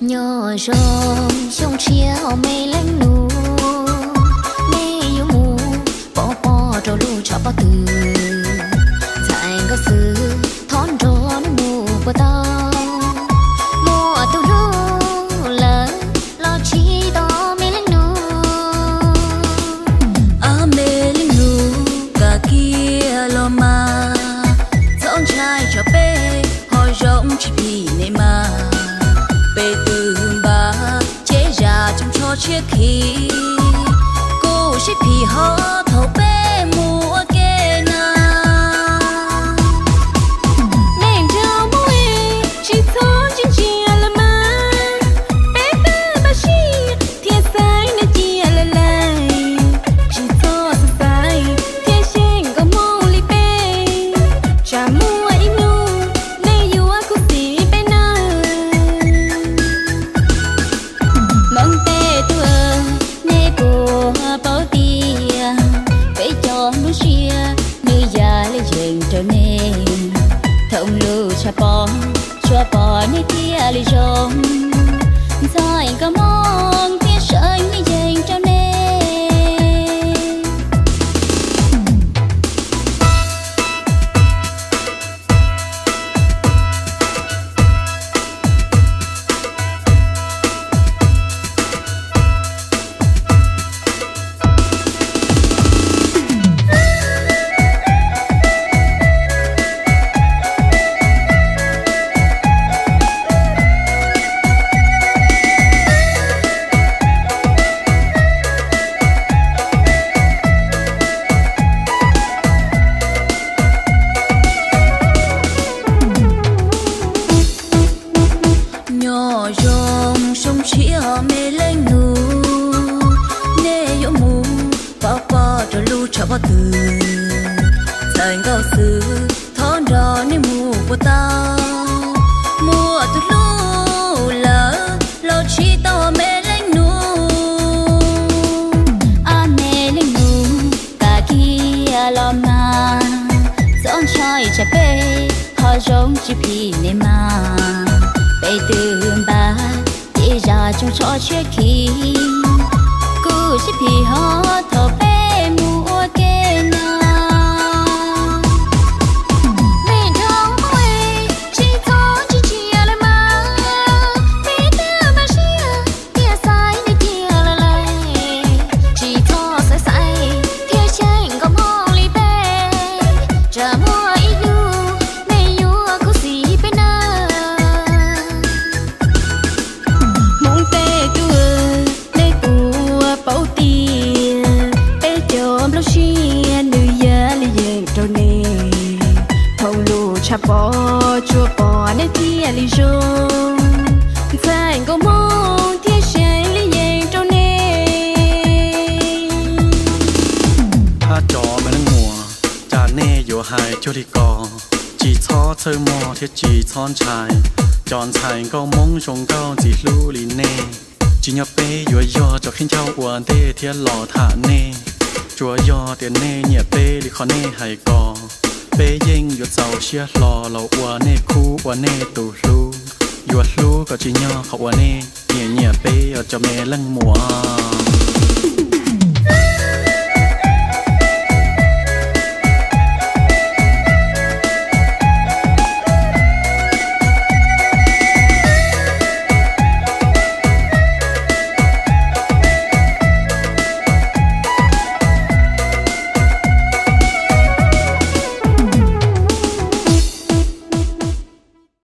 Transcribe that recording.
Nyob zoo xyoo tshiab os me leej nus, nej yuav mus pov pob rau lub tshav pob tw, ntxhais nkauj xwb thov nrog nej mus puas tau, muaj tus hlub lawm los tsis tau me leej nus. Ob me leej nus, kam kiag los mas, txhob ntshai tsam peb ho zoo tsis phim nej mas. Peb twb npaj ces zaj tsoo tsho tshiab khi, kuj sib phim ho thaum peb mus ua ke na. Nej nrog Hmoob es tsis txhob ntsia ntsia los mas, peb twb npaj siab thiab xaiv nej cia lawm lawm, tsis txhob xav xaiv thiab xyeej nkauj Hmoob li peb, tsam muaj ib hnub nej yuav khuv xim peb nawb. Hmoob tej tub, nej puas paub tias peb cov nplooj siab nws yam li yees rau nej. Thooj lub tshav pob tsuas pom nej thiaj li zoo, ntxhais nkauj Hmoob thiaj sawv nej yees rau nej. Nyob zoo xyoo tshiab os me leej nus, nej yuav mus pov pob rau lub tshav pob tw, ntxhais nkauj xwb thov nrog nej mus puas tau, muaj tus hlub lawm los tsis tau me leej nus. Ob me leej nus, kam kiag los mas, txhob ntshai tsam peb ho zoo tsis phim nej mas. Peb twb npaj ces zaj tsoo tsho tshiab khi, kuj sib phim ho thaum peb mus ua ke na. Nej nrog Hmoob es tsis txhob ntsia ntsia los mas, peb twb npaj siab thiab xaiv nej cia lawm lawm, tsis txhob xav xaiv thiab xyeej nkauj Hmoob li peb, tsam muaj ib hnub nej yuav khuv xim peb nawb. Hmoob tej tub, nej puas paub tias peb cov nplooj siab nws yam li yees rau nej. Thooj lub tshav pob tsuas pom nej thiaj li zoo, ntxhais nkauj Hmoob thiaj seev li yees rau nej. Hab cov me leej muam, cas nej yuav hais cuag li ko? Tsis txhob txhawj mog thiab tsis txhob ntshai, cov ntxhais nkauj Hmoob zoo nkauj ntxim hlub li nej, tsis yog peb yuav yog cov khaub ncaug ua ntej thiab los tham nej. Tsuas yog tias nej nyiam peb li qhov nej hais ko, peb yeej yuav txaus siab hlo los ua nej khub ua nej tus hlub. Yuav hlub kom tsim nyog qhov uas nej nyiam nyiam peb os cov me leej muam.